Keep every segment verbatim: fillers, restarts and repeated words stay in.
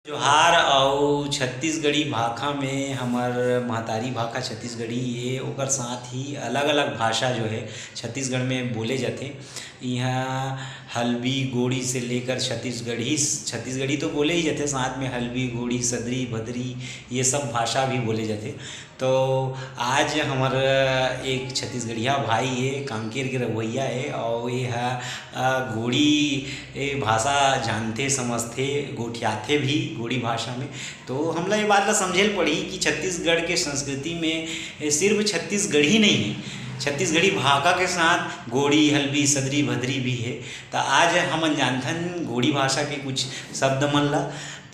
जोहार। अउ छत्तीसगढ़ी भाखा में हमर महतारी भाखा छत्तीसगढ़ी ये, ओकर साथ ही अलग-अलग भाषा जो है छत्तीसगढ़ में बोले जाथे। इहाँ हल्बी, गोंडी से लेकर छत्तीसगढ़ी, छत्तीसगढ़ी तो बोले ही जाथे, साथ में हल्बी, गोंडी, सदरी, भदरी, ये सब भाषा भी बोले जाथे। तो आज हमर एक छत्तीसगढ़िया भाई हे, कांकेर के रवैया हे, अउ ये ह, अ, गोंडी, ए, भाषा जानथे, समझथे, गोठियाथे भी गोंडी भाषा में। तो हमला ये बात ला समझे ल पड़ही कि छत्तीसगढ़ के संस्कृति में, ए, सिर्फ छत्तीसगढ़ी नहीं है, छत्तीसगढ़ी भाखा के साथ गोंडी, हल्बी, सदरी, भदरी भी है। तो आज हमन जानथन गोंडी भाषा के कुछ शब्द मन ला।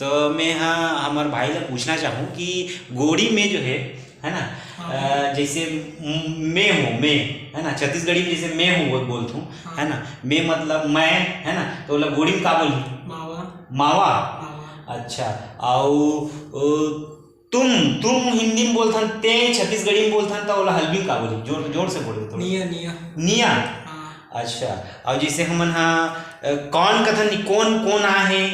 तो मैं ह हमर भाई ला पूछना चाहूँ कि गोंडी में जो है, है ना, हाँ। अ, जैसे म-, मैं हूँ, मैं, है ना, छत्तीसगढ़ी में जैसे मैं हूँ वो बोलथूँ, हाँ। है ना, मैं मतलब मैं, है ना, तो ओला गोंडी में का बोलही? मावा। मावा? मावा। अच्छा, अउ, अ, तुम, तुम हिंदी में बोलथन, ते छत्तीसगढ़ी में बोलथन, तो ओला हल्बी में का बोलही? जोर, जोर से बोल दे थोड़ा। निया, निया। निया? हाँ। अच्छा, अउ जैसे हमन हा, अ, कौन कथन, कोन, कोन आहे?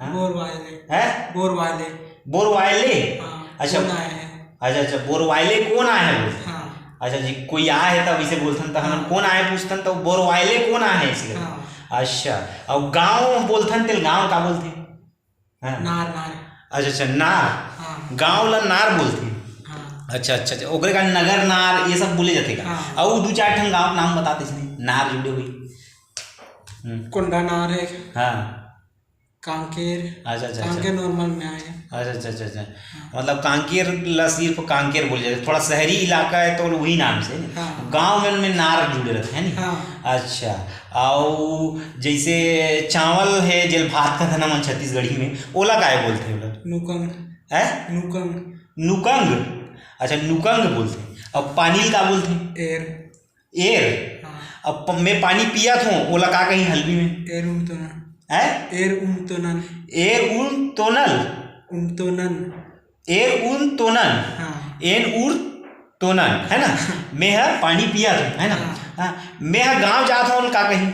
हाँ? बोर वाले। हैं? बोर वाले। बोर वाले? हाँ, अच्छा। कोन आए हैं? अच्छा, अच्छा, बोर वाले कोन आए हैं बोलते हैं? हाँ। अच्छा जी, कोई आए है तब इसे बोलथन, तो हमन हाँ। कोन आए पूछथन, तो बोर वाले कोन आए हैं इसे? हाँ। अच्छा, अउ गाँव बोलथन, तेल गाँव का बोलथे? हाँ। नार, नार। अच्छा, अच्छा, नार। हाँ। गाँव ला नार बोलथे। हाँ। अच्छा, अच्छा, अच्छा, ओकरे कारण नगर नार, ये सब बोले जाथे का? हाँ। अउ दू चार ठन गाँव के नाम बता दे, इसमें नार जुड़े हुई। हम्म। कोंडा नार है। हाँ। कांकेर। अच्छा, अच्छा, अच्छा। कांकेर normal में आए। अच्छा, अच्छा, अच्छा, अच्छा। हाँ। मतलब कांकेर ला सिर्फ कांकेर बोले जाथे, थोड़ा शहरी इलाका है तो वही नाम से। हाँ। गाँव मन में नार जुड़े रहते हैं नी? हाँ। अच्छा, अउ जैसे चावल है जेल भात कथन हमन छत्तीसगढ़ी में, ओला काय बोलथे ओला? नुकंग। हैं? नुकंग। नुकंग? अच्छा, नुकंग बोलथे। अउ पानी ल का बोलथे? एर। एर? हाँ। अब प-, मैं पानी पियत हूँ, ओला का कही हल्बी में? एर उम तोनन। हैं? एर उम तोनन। एर उम तोनल? उम तोनन। एर उन तोनन। हाँ। एन उर तोनन, है ना? मैं ह पानी पियत हूँ, है ना? हाँ। हाँ, मैं ह गाँव जात हूँ, ओला का कही?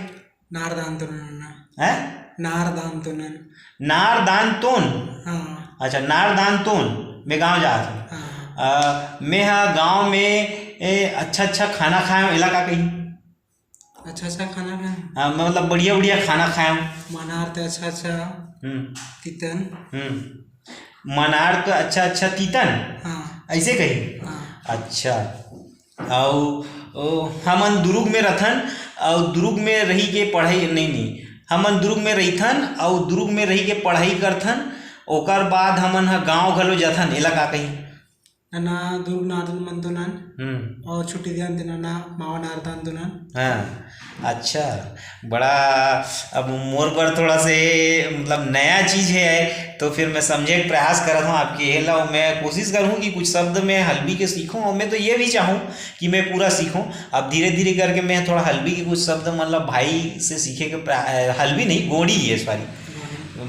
नारदान तोनन। हैं? नारदान तोनन। नारदान तोन? हाँ। अच्छा, नारदान तोन, मैं गाँव जात हूँ। हाँ। अ, मैं ह गाँव में, ए, अच्छा, अच्छा खाना खाए हूँ, एला का कही? अच्छा, अच्छा खाना खाए हूँ। हाँ, मैं मतलब बढ़िया, बढ़िया खाना खाए हूँ। मनार ते अच्छा, अच्छा हम्म। तीतन। हम्म। मनार तो अच्छा, अच्छा तीतन? हाँ। ऐसे कही? हाँ। अच्छा। अउ, ओ, हमन दुरुग में रथन, अउ दुरुग में रही के पढ़ाई, नहीं, नहीं, हमन दुरुग में रहिथन, अउ दुरुग में रही के पढ़ाई करथन, ओकर बाद हमन ह गाँव घलो जथन, एला का कही? नना दुरुग नारदान मन तोनन, हम्म। अउ छुट्टी दियन ते नना मावा नारदान तोनन। हाँ, अच्छा, बड़ा, अब मोर बर थोड़ा से, मतलब, नया चीज है, तो फिर मैं समझे के प्रयास करत हूँ आपके, एला मैं कोशिश करहूँ कि कुछ शब्द मैं हल्बी के सीखूँ, और मैं तो ये भी चाहूँ कि मैं पूरा सीखूँ। अब धीरे-धीरे करके मैं थोड़ा हल्बी के कुछ शब्द, मतलब, भाई से सीखे के प्रा-, अ, हल्बी नहीं, गोंडी है, sorry,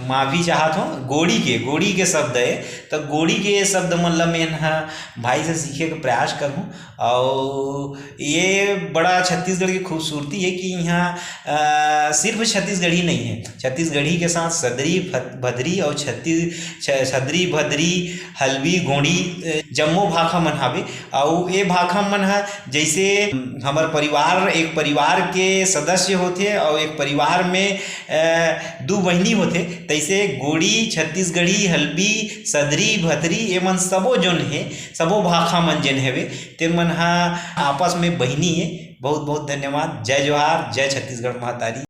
माफी चाहत हूँ, गोंडी के, गोंडी के शब्द है, तो गोंडी के ये शब्द, मतलब, मैं ह भाई से सीखे के प्रयास करहूँ। अउ ये बड़ा छत्तीसगढ़ की खूबसूरती है कि यहाँ, अ, सिर्फ छत्तीसगढ़ी नहीं है, छत्तीसगढ़ी के साथ सदरी, भ-, भदरी और छत्तीस-, छ-, सदरी, भदरी, हल्बी, गोंडी, अ, जम्मो भाखा मन हावे। अउ ये भाखा मन ह जैसे हमर परिवार, एक परिवार के सदस्य होथे अउ एक परिवार में, अ, दू बहिनी होथे, तैसे गोंडी, छत्तीसगढ़ी, हल्बी, सदरी, भदरी, ये मन सबो जोन हे, सबो भाखा मन जेन हेवे, तेन मन ह आपस में बहिनी हे। बहुत बहुत धन्यवाद। जय जोहार, जय छत्तीसगढ़ महतारी।